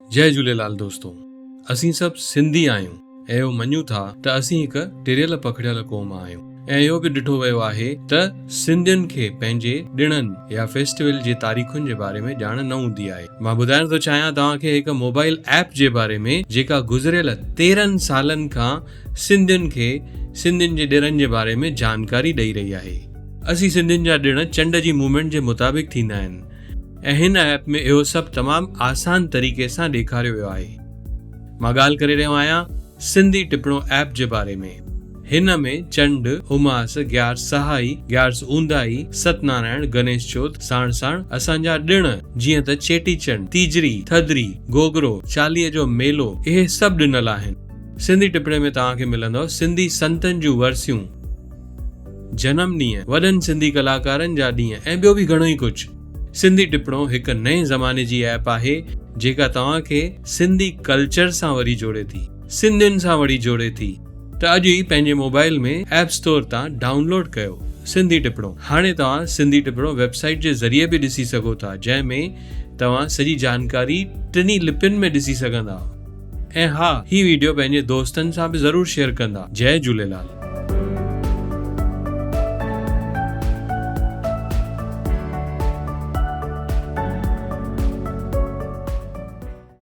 جئي جهوليلال دوستو اسين سڀ سنڌي آهيون ۽ اهو مڃون ٿا ته اسين هڪ ٽريل پکڙيل قوم آهيون ۽ اهو به ڏٺو ويو آهي ته سنڌين کي پنهنجي ڏڻن يا فيسٽيول جي تاريخن جي باري ۾ ڄاڻ نه هوندي آهي مان ٻڌائڻ ٿو چاهيان توهان کي هڪ موبائل ايپ جي باري ۾ جيڪا گذريل 13 سالن کان سنڌين کي سنڌين جي ڏڻن جي باري ۾ جانڪاري ڏئي رهي آهي اسين سنڌين جا ڏڻ چنڊ جي موومينٽ جي مطابق ٿيندا آهن ۽ هن ايپ ۾ اهو سڀ تمام آسان طريقي سان ڏيکاريو ويو آهي. مان ڳالهه ڪري رهيو آهيان سنڌي ٽپڻو ايپ جي باري ۾. هن ۾ چنڊ، اماس، گيارس سهائي، گيارس اونداهي، ست نارائڻ، گنيش چوٿ ساڻ ساڻ اسان جا ڏڻ جيئن ته چيٽي چنڊ، تيجري، ٿڌري، گوگرو، چاليهه جو ميلو اهي سڀ ڏنل آهن. سنڌي ٽپڻي ۾ توهان کي ملندو سنڌي سنتن جون ورسيون. جنم ڏينهن، وڏن سنڌي ڪلاڪارن جا ڏينهن ۽ ٻيو به گهڻو ئي ڪجهه. سنڌي ٽپڻو هڪ نئين زماني جي ايپ آهي جيڪا توهان کي سنڌي ڪلچر سان وري جوڙي ٿي، سنڌين سان وري جوڙي ٿي ته اڄ ئي پنهنجي موبائل ۾ ايپ اسٽور تان ڊائونلوڊ ڪيو سنڌي ٽپڻو. هاڻي توهان سنڌي ٽپڻو ويب سائيٽ جي ذريعي به ڏسي سگهو ٿا جنهن ۾ توهان سڄي جانڪاري ٽنهي لپين ۾ ڏسي سگهندا ۽ ها هي ويڊيو پنهنجي دوستن سان به ضرور شيئر ڪندا. جئي جهوليلال.